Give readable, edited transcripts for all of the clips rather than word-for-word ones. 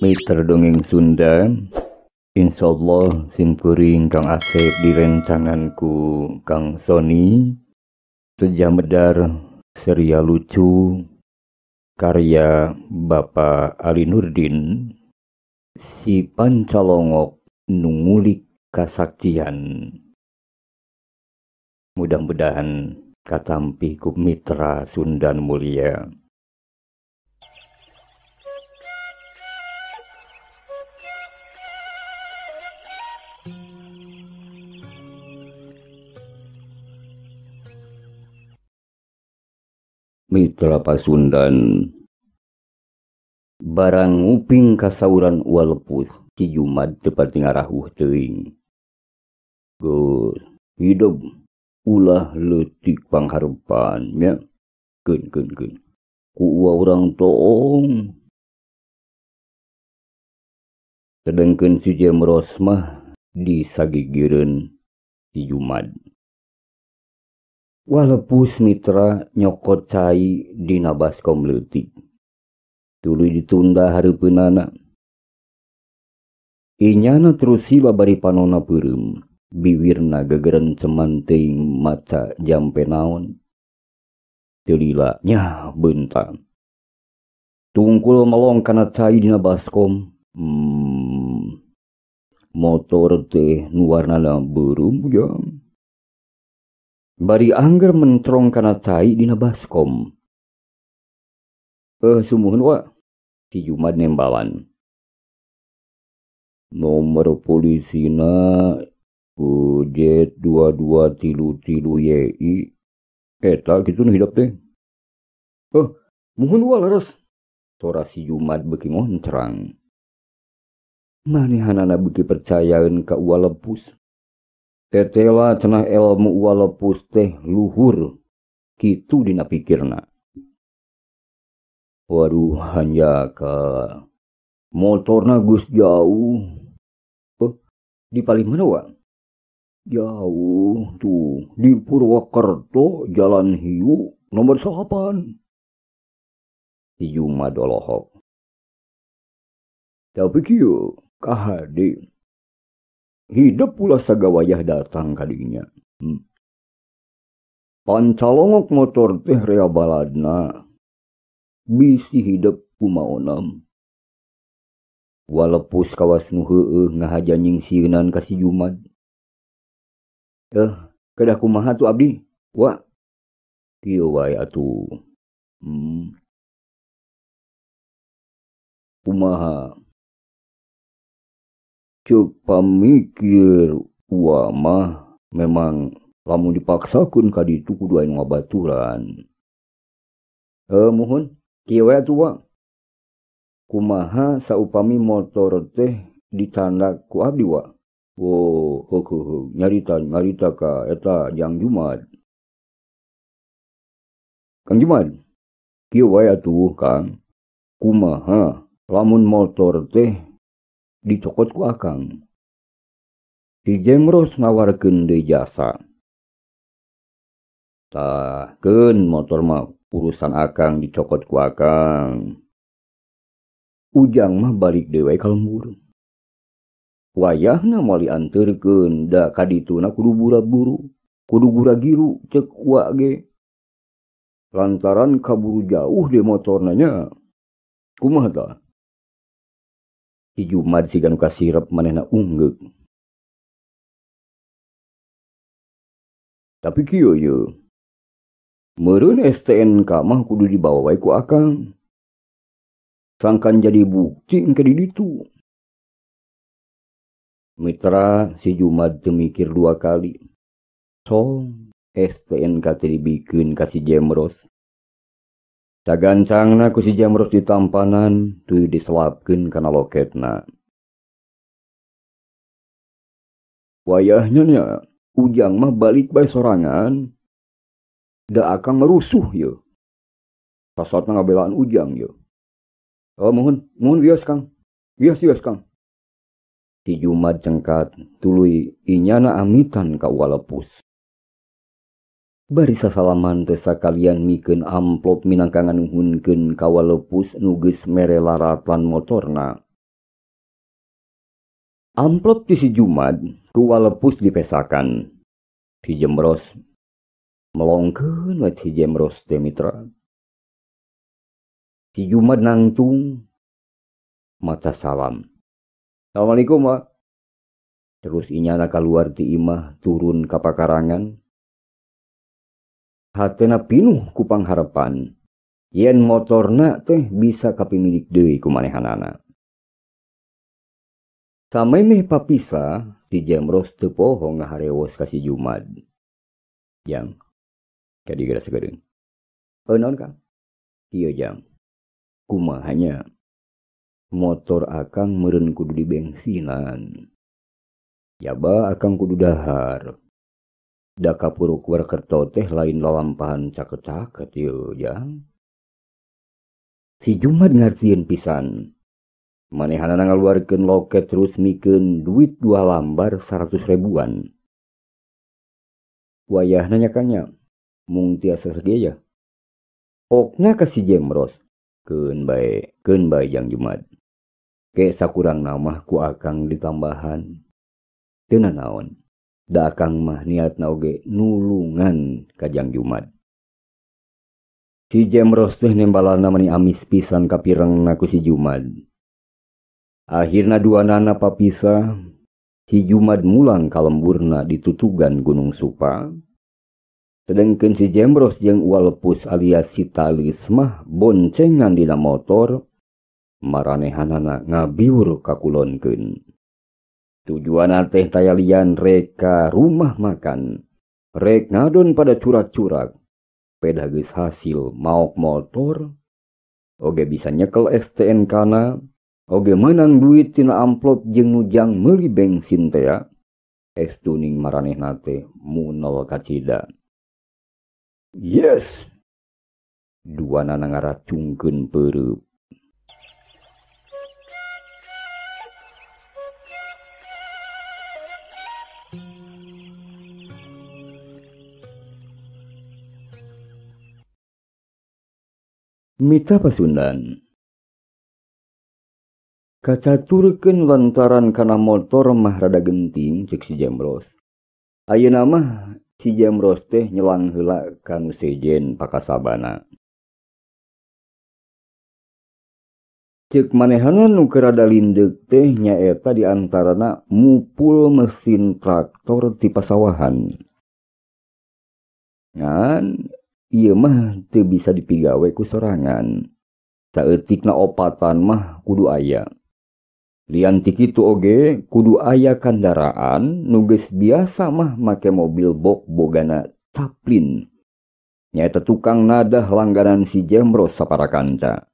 Mitra dongeng Sunda, insyaallah simkuring Kang Asep direncangan ku Kang Sony Sejamedar serial lucu karya Bapak Ali Nurdin, Si Pancalongok Nu Ngulik Kasaktian. Mudah-mudahan katampi ku mitra Sundan mulia. Mitra Pasundan, barang nguping kasauran walepus si Jumad tepat ngarahuh teuing. Geus hidup ulah leutik pangharepan nya. Keun keun keun. Ku uwa urang toong. Sedengkeun si Jemros mah disagigireun si Jumad. Walepus mitra nyokot cai dina baskom leutik. Tuluy ditunda hareupeunana. Inyana terus sila bari panona peureum, biwirna gegerenceman teuing maca jampe naon. Teu lila nyah beuntang. Tungkul melong kana cai dina baskom. Motor teh nu warnana beureum ujang. Bari angger mentrong kana cai dina baskom. Sumuhun wa, si Jumad nembalan. Nomor polisina UJ 2233 YI. Eta kitu nu hidup teh. Muhun wa leres. Sora si Jumad beuki ngoncrang. Manehanana beuki percayaeun ka Uwa Lepus. Tetela cenah ilmu Uwa Lepus teh luhur, kitu dina pikirna. Waduh, hanjaka motorna geus jauh. Di paling mana wa? Jauh tuh di Purwokerto, Jalan Hiu nomor 8. Si Jumad olohok. Tapi kieu kahade. Hidup pula sagawayah datang kadinya. Pancalongok motor teh rea baladna. Bisi hidup kumaonam. Walepus kawas nu heueuh ngahaja nyingsieunan ka si Jumad. Kedah kumaha tuh abdi? Wa. Kieu wae atuh. Kumaha? Ceuk pamikir uwa mah memang lamun dipaksakeun ka ditu kudu aya nu ngabaturan. Muhun kieu we atuh wa. Kumaha saupami motor teh dicandak ku abdi wa? Wo, heuk heuk nyarita ka eta Jang Jumad. Kang Jumad, kieu wae atuh Kang. Kumaha lamun motor teh dicokot ku akang. Si Jemros nawarkeun deui jasa. Tah, keun motor mah urusan akang dicokot ku akang. Ujang mah balik deui wae ka lembur. Wayahna moal dianteurkeun da kadituna kudu buru-buru, kudu gura-giru ceuk wa ge. Lantaran kaburu jauh de motorna nya. Kumaha tah? Si Jumad siga nu kasirep manehna unggeuk. Tapi kieu ye. Meureun STNK mah kudu dibawa wae ku akang. Sangkan jadi bukti engke di ditu. Mitra si Jumad teu mikir dua kali. Song STNK teh dibikeun ka si Jemros. Sagancangna ku si Jemros ditampanan tuluy diselapkeun kana loketna. Wayahnya nya Ujang mah balik bae sorangan. Da akang merusuh ye. Sasatna ngabelaan Ujang ye. Mohon, mohon wios Kang. Wios wios Kang. Si Jumad cengkat tuluy inyana amitan ka Uwa Lepus. Bari sasalaman teh sakalian mikeun amplop minangka nganuhunkeun ka Walepus nu geus mere laratan motorna. Amplop ti si Jumad ku Walepus dipesakan. Si Jemros melongkeun we si Jemros teh mitra. Si Jumad nangtung maca salam. Assalamualaikum, Pak. Terus inyana kaluar ti imah turun ka pakarangan. Hatena pinuh ku pangharepan yen motorna teh bisa kapimilik deui ku manehanana. Samemeh papisah, si Jemros teu poho ngaharewos ka si Jumad. Jang, kadi geura sagedeung. Naon, Kang? Ieu, Jang. Kumaha nya? Motor akang meureun kudu dibensinan. Jaba akang kudu dahar. Da kapuruk Purwokerto teh lain lalampahan caket-caket ieu, Jang. Si Jumad ngartieun pisan. Manehanana ngaluarkeun loket terus mikeun duit 2 lambar 100 ribuan. Wayahna nya Kang nya, mung tiasa sakieu ya. Pokna ka si Jemros, keun bae Jang Jumad. Ke sakurangna mah ku akang ditambahan. Teu nanaon, da akang mah niatna oge nulungan ka Jang Jumad. Si Jemros teh nembalana mani amis pisan kapirengna ku si Jumad. Akhirna duanana papisah, si Jumad mulang ka lemburna di tutugan Gunung Supa. Sedengkeun si Jemros jeung Walepus alias si Talis mah boncengan dina motor, maranehanana ngabiur kakulonkeun. Tujuanna teh tayalian rek ka rumah makan, rek ngadon pada curak-curak. Pedah geus hasil maok motor, oge bisa nyekel STNK-na. Oge menang duit tina amplop jeung nujang meuli bensin tea. Estuning maranehna teh munel kacida. Yes. Duanana ngaracungkeun peureub. Mitra Pasundan. Kacaturkeun lantaran kana motor mah rada genting cek si Jemros. Ayeuna mah si Jemros teh nyelang heula ka nu sejen pakasabana. Cek manehana nu keur rada lindeuk teh nyaeta di antarana mupul mesin traktor ti pasawahan. Ngan ieu mah teu bisa dipigawe ku sorangan. Saeutikna opatan mah kudu aya. Lian ti kitu oge kudu aya kandaraan nu geus biasa mah make mobil box bogana Chaplin. Nyaeta tukang nadah langganan si Jemros saparakanca.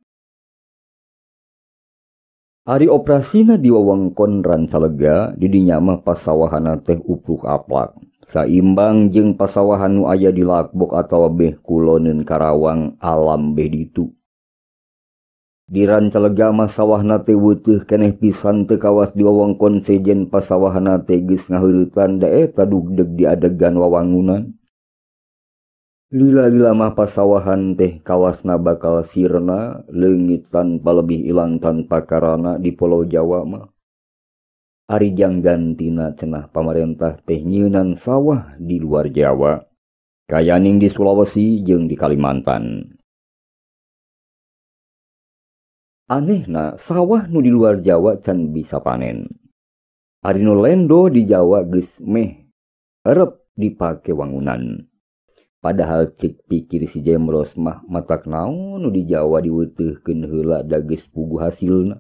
Ari operasina di wewengkon Rancalega di dinya mah pasawahana teh upluk aplak. Saimbang jeung pasawahan nu aya di Lakbok atawa beh kuloneun Karawang alam beh ditu. Di Rancalega mah sawahna teh weutuh keneh pisan teu kawas di wewengkon sejen pasawahana teh geus ngaheuretan da eta dugdeg di adegan wawangunan. Lila-lila mah pasawahan teh kawasna bakal sirna leungit tanpa lebih ilang tanpa karana di Pulau Jawa mah. Ari jang gantina cenah pamarentah teh nyieunan sawah di luar Jawa, kayaning di Sulawesi jeung di Kalimantan. Anehna sawah nu di luar Jawa can bisa panen. Ari nu lendo di Jawa geus meh erep dipake wangunan. Padahal cek pikir si Jemros mah matak naon nu di Jawa diweutuhkeun heula da geus puguh hasilna.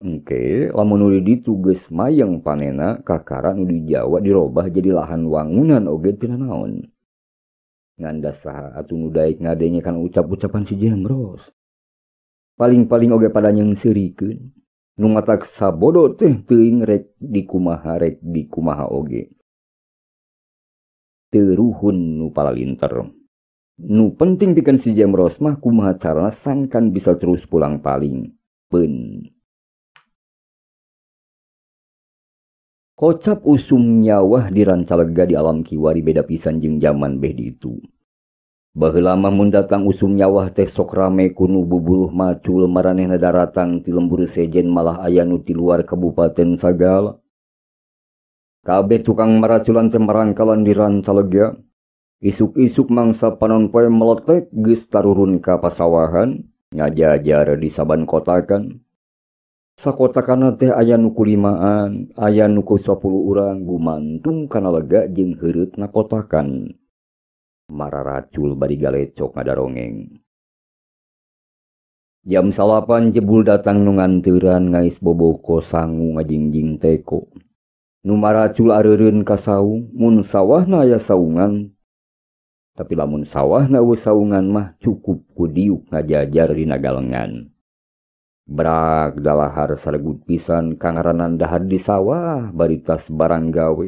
Engke lamun nu di ditu geus mayeng panena kakara nu di Jawa dirobah jadi lahan wangunan oge teu nanaon. Ngan da saha atuh nu daek ngadenge kana ucap-ucapan si Jemros. Paling-paling oge pada nyeungseurikeun. Nu matak sabodo teh teuing rek dikumaha oge. Teu ruhun nu palalinter. Nu penting pikeun si Jemros mah kumaha carana sangkan bisa terus pulang paling. Peun. Kocap usum nyawah di Rancalega di alam kiwari beda pisan jeung jaman beh ditu. Baheula mah mun datang usum nyawah teh sok rame ku nu buburuh macul maranehna daratang ti lembur sejen malah aya nu ti luar kabupaten sagala. Kabeh tukang maraculan teh marangkalan di Rancalega. Isuk-isuk mangsa panon poe meletek geus tarurun ka pasawahan ngajajar di saban kotakan. Sakotakana teh aya nu kulimaan, aya nu ku 10 urang gumantung kana lega jeung heureutna kotakan. Mararacul bari galecok ngadarongeng. Jam 9 jebul datang nu nganteuran ngais boboko sangu ngajingjing teko. Nu maracul areureun ka saung, mun sawahna aya saungan. Tapi lamun sawahna eueuh saungan mah cukup ku diuk ngajajar dina galengan. Brak dalahar saregut pisan kangaranan dahar di sawah bari tas barang gawe.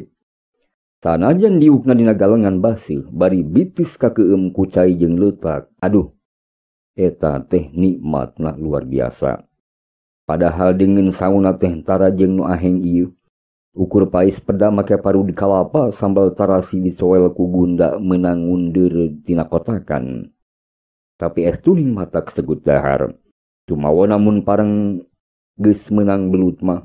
Sanajan diukna dina galengan baseuh bari bitis kakeum ku cai jeung leutak. Aduh, eta teh nikmatna luar biasa. Padahal deungeun sauna teh tara jeung nu aheng ieu. Ukur pais peda make parud kalapa sambal tarasi dicoel ku gunda meunang ngundur tina kotakan. Tapi es tuning matak segut dahar. Tumawa namun pareng geus meunang belut mah.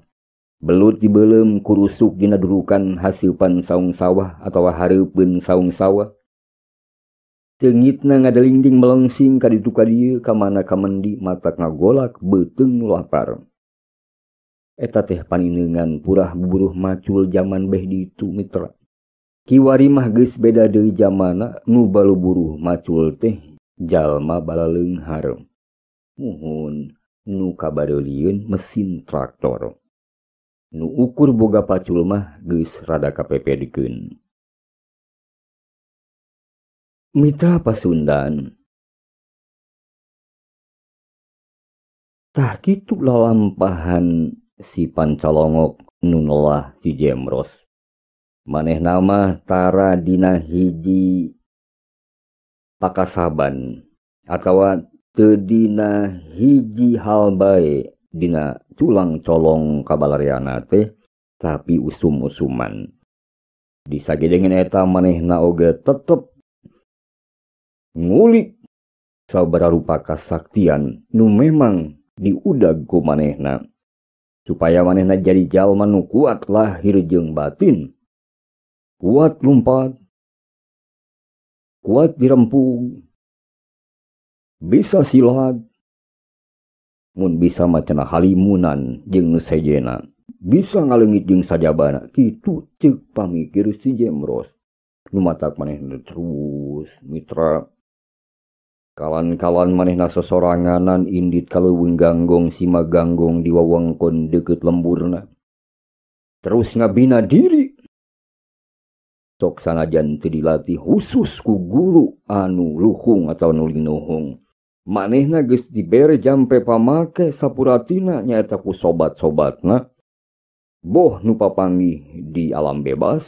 Belut dibeuleum kurusuk dina durukan haseupan saung sawah atawa hareupeun saung sawah. Seungitna ngadelingding melengsing ka ditu ka dieu ka mana ka mendi matak ngagolak beuteung nu lapar. Eta teh panineungan purah buburuh macul jaman beh ditu mitra. Kiwari mah geus beda deui jamana nu baluburuh macul teh jalma balaleunghar. Muhun nu kabareulieun mesin traktor. Nu ukur boga pacul mah geus rada kapepedkeun. Mitra Pasundan. Tah kitu lalampahan si Pancalongok nu nelah si Jemros. Manehna mah tara dina hiji pakasaban atawa teu dina hiji hal bae dina culang colong kabalariana teh tapi usum-usuman. Disagedengeun eta manehna oge tetep ngulik sabaraha rupa kasaktian nu memang diudag ku manehna supaya manehna jadi jalma nu kuat lahir jeung batin, kuat lumpat, kuat dirempug, bisa silat, mun bisa macenah halimunan jeung nu sejena, bisa ngaleungit jeung sajabana. Kitu ceuk pamikir si Jemros. Nu matak manehna terus mitra. Kalan-kalan manehna sosoranganan indit ka leuweung ganggong sima ganggong di wewengkon deukeut lemburna. Terus ngabina diri. Sok sanajan teu dilatih khusus ku guru anu luhung atawa nu linuhung. Manehna geus dibere jampe pamake sapuratina nyaeta ku sobat-sobatna. Boh nu papanggih di alam bebas,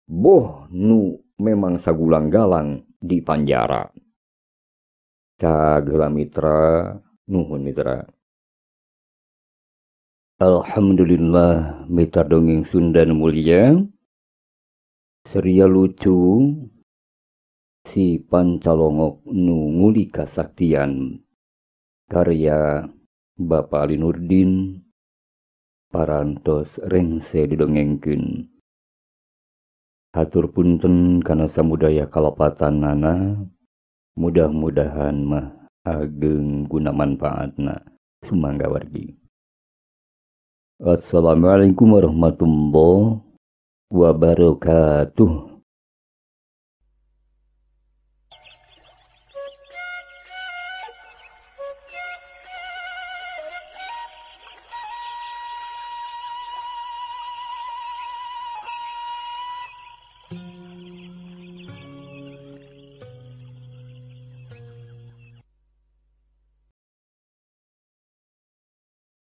boh nu memang sagulang-galang di panjara. Cagela mitra, nuhun mitra. Alhamdulillah mitra dongeng Sunda nu mulia. Seria lucu si Pancalongok nu nguli kasaktian karya Bapak Ali Nurdin parantos rengse didongengkeun. Hatur punten kana samudaya kalepatanana, mudah-mudahan mah ageng guna manfaatna. Sumangga wargi. Assalamualaikum warahmatullahi wabarakatuh.